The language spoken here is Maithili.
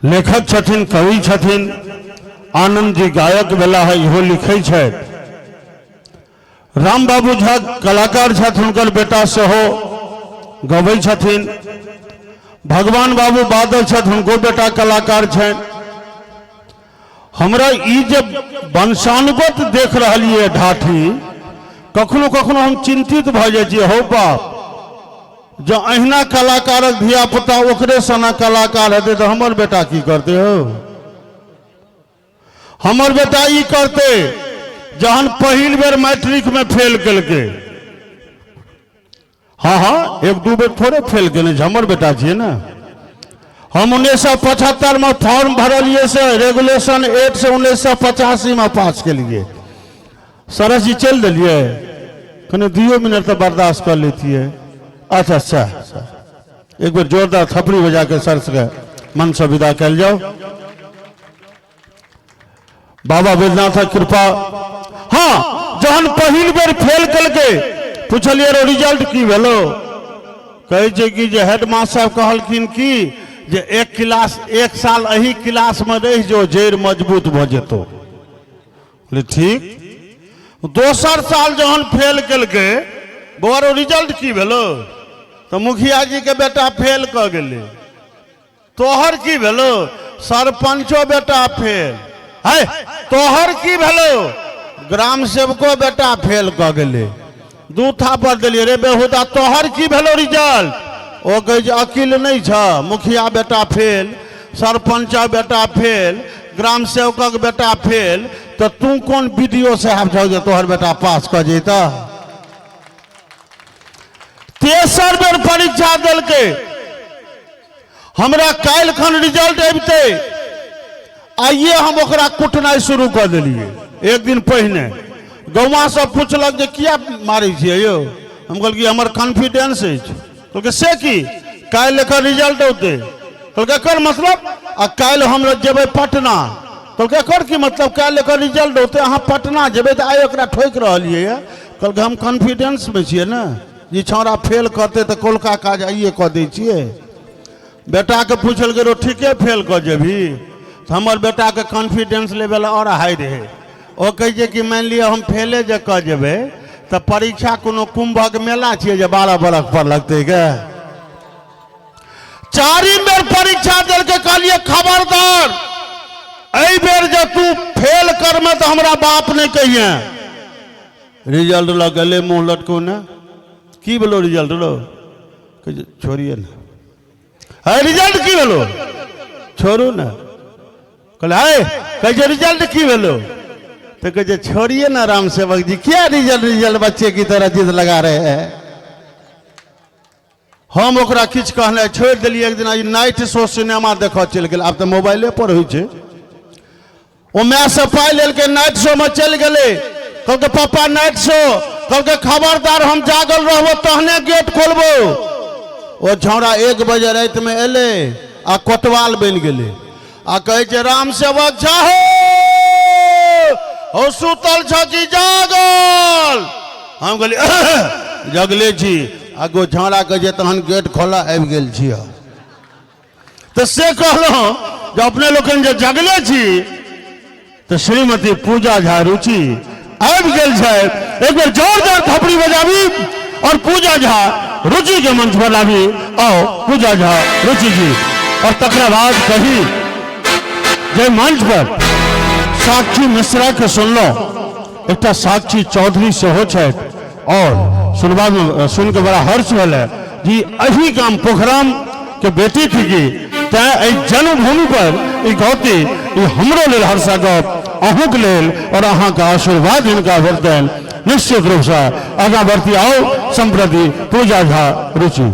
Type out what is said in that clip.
लेखक छथिन, कवि छथिन। आनंद जी गायक भेला है, इहो लिखै छथि। राम बाबू झा कलाकार छथि, हुनकर बेटा सेहो गबै छथिन। भगवान बाबू बादल छथि, हुनको बेटा कलाकार छनि। हमरा ई जे वंशानुगत देख रहलियै ढाठी, कखनो कखनो हम चिन्तित भऽ जाइ छियै। हौ बाप, जँ अहिना कलाकारक धियापुता ओकरे सना कलाकार हेतै तऽ हमर बेटा की करतै हौ? हमर बेटा ई करतै, जहन पहिल बेर मैट्रिकमे फेल केलकै, हाँ हाँ, एक दू बेर थोड़े फेल केने छै, हमर बेटा छियै ने। हम 1975 में फॉर्म भरलियै से रेगुलेशन 8 से 1985 में पास केलियै। सरस जी चलि देलियै, कनि दुइयो मिनट तऽ बर्दाश्त कऽ लेतियै। अच्छा अच्छा अच्छा, एक बेर जोरदार थपड़ी बजा के सरस के मन से विदा कयल जाओ। बाबा वैद्यनाथक कृपा। हाँ, जहन पहिल बेर फेल केलकै, पुछलियै रो रिजल्ट की भेलो? कहै छै कि जे हेड मास्टर साहब कहलखिन कि जे एक क्लास एक साल एही क्लासमे रहि जो, जड़ि मजबूत भऽ जेतौ। बोले ठीक। दोसर साल जहन फेल केलकै, बौआ रो रिजल्ट की भेलो? तऽ मुखिया जी के बेटा फेल कऽ गेलै, तोहर की भेलो? सरपंचो बेटा फेल है, तोहर की भेलो? ग्राम सेवको बेटा फेल कऽ गेलै। दू थापर देलियै, रे बेहुदा, तोहर की भेलो रिजल्ट? ओ कहै छै अकिल नहि छ, मुखिया बेटा फेल, सरपंचक बेटा फेल, ग्राम सेवकक बेटा फेल, तऽ तू कोन बी डी ओ साहब छौ जे तोहर बेटा पास कऽ जैतह? तेसर बेर परीक्षा देलकै, हमरा काल्हि खन रिजल्ट अबितै, आइए हम ओकरा कुटनाइ शुरू कऽ देलियै एक दिन पहिने। गौवा सब पुछलक जे किया मारै छियै यौ? हम कहलियै हमर कॉन्फिडेंस अछि। कहलकै से की? काल्हि एकर रिजल्ट औतै। कहलकै एकर मतलब? आ काल्हि हम जेबै पटना। कहलकै एकर की मतलब? काल्हि एकर रिजल्ट औतै, अहाँ पटना जेबै तऽ आइ ओकरा ठोकि रहलियै यऽ। कहलकै हम कॉन्फिडेंसमे छियै ने, जे छौड़ा फेल करतै तऽ कौलका काज आइए कऽ दै छियै। बेटाके पुछलकै रो ठीके फेल कऽ जेबही? तऽ हमर बेटाके कॉन्फिडेंस लेवल आओर हाई रहै। ओ कहै छै कि मानि लिअ हम फेले जे कऽ जेबै तऽ परीक्षा कोनो कुंभक मेला छियै जे 12 बरख पर लगतै गे? चारिम बेर परीक्षा देलकै, कहलियै खबरदार, एहि बेर जे तू फेल करमे तऽ हमरा बाप नहि कहिए। रिजल्ट लऽ गेलै मुँह लटकौने। की भेलो रिजल्ट रो? कहै छै छोड़िए ने। है रिजल्ट की भेलो? छोड़ू ने। कहले है, कहै छै रिजल्ट की भेलो? तऽ कहै छै छोड़िए ना राम सेवक जी, क्या रिजल्ट रिजल्ट बच्चे की तरह जिद लगा रहे हैं। हम ओकरा किछु कहनाइ छोड़ि देलियै। एक दिना ई नाइट शो सिनेमा देखऽ चलि गेल। आब तऽ मोबाइले पर होइ छै। ओ मायसँ पाइ लेलकै, नाइट शोमे चलि गेलै। कहलकै पापा नाइट शो। कहलकै खबरदार, हम जागल रहबो तहने गेट खोलबो। ओ छौड़ा 1 बजे रातिमे एलै आ कोतवाल बनि गेलै आ कहै छै राम सेवक झा हो, हो सुतल छ कि जागल? हम कहलियै जगले छी। आ गो छौड़ा कहै छै तहन गेट खोला, आबि गेल छी। तऽ से कहलहुँ जे अपने लोकनि जे जगले छी तऽ श्रीमती पूजा झा रुचि आबि गेल छथि। एक बेर जोरदार थपड़ी बजाबी और पूजा झा रुचि के मंच पर लाबी। आओ पूजा झा रुचि जी। और तकरा बाद कही जे मंच पर साक्षी मिश्रा के सुनलहुँ, एकटा साक्षी चौधरी सेहो छथि और सुनबामे सुनि कऽ बड़ा हर्ष भेल है जी एही गाम पोखराम के बेटी थी, तैं एहि जन्मभूमि पर ई गौती, ई हमरो लेल हर्षक गप, अहूँके लेल और अहाँके आशीर्वाद हिनका भेटतनि निश्चित रूपसँ। आगाँ बढ़ती आओ सम्प्रति पूजा झा रुचि।